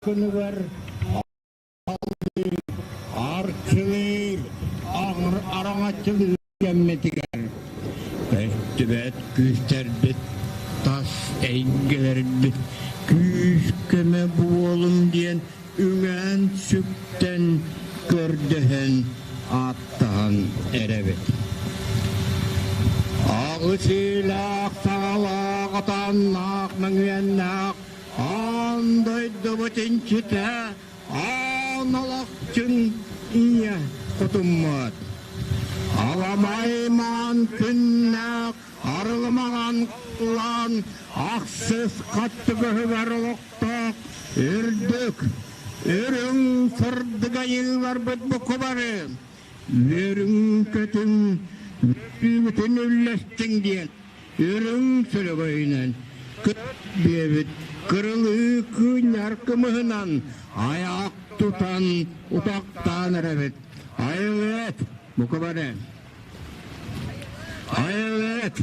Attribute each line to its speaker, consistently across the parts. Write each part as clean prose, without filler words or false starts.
Speaker 1: Күнүгэр арчылыыр, араҥаччылыыр кэммитигэр көстүбэт күүстэрбит, тас эйгэлэрбит күүс-көмө буолун диэн үҥээн-сүктэн, көрдөһөн, ааттаһан эрэбит. Аҕыс иилээх саҕалаах, атааннаах, мөҥүөннээх Аан дойдубут инчитэ, аан олохчун ийэ кутуммут. Аламай маан күннээх, арылымаҕан кулаан, ахсыс хаттыгыһыгар олохтоох үрдүк, үрүҥ сырдыга йылларбыт букубары үөрүҥ-көтүҥ, үөрүүгүтүн үллэстиҥ диэн Үрүҥ сөлөгөйүнэн биэбит кырылыы кыынньар кымыһынан айах тутан утахтаан эрэбит. Айылыат, бука бары. Айылыат.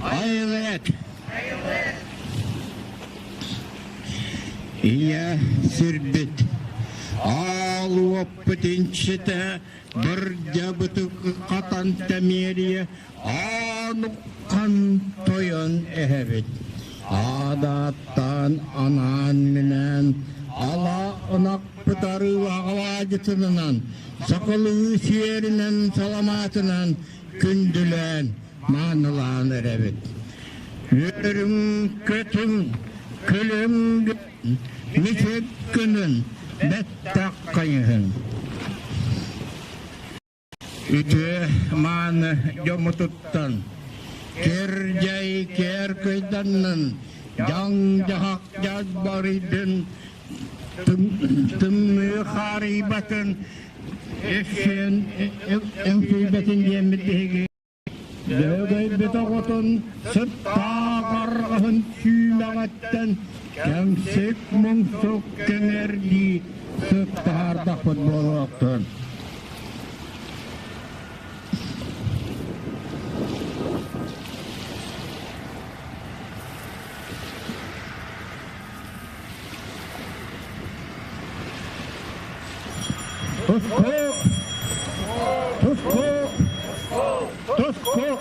Speaker 1: Айылыат. Ийэ сирбит, аал уоппут инчитэ Бырдьабыты хатан тэмиэрийэ аанукхан тойон эһэбит. Адааттаан анаан-минээн ала ынахпыт арыылаҕалаадьытынан, сахалыы сиэринэн саламаатынан күндүлээн маанылаан эрэбит. Үөрүҥ-көтүҥ, күлүҥ Мичик күнүн бэттэх хайыһын. Үтүө мааны дьоммутуттан кир-дьай кээр кыйданнын, дьаҥ-дьаһах дьас барыйдын, тымныы хаарыйбатын, эффен эҥсийбэтин диэммит биһиги Дьөһөгөйбүт оҕотун сыттаах арҕаһын сүүмэҕиттэн кэҥсик муҥсук кэҥэрдии сыттаһардахпыт буолуохтун. Туску! Туску! Туску!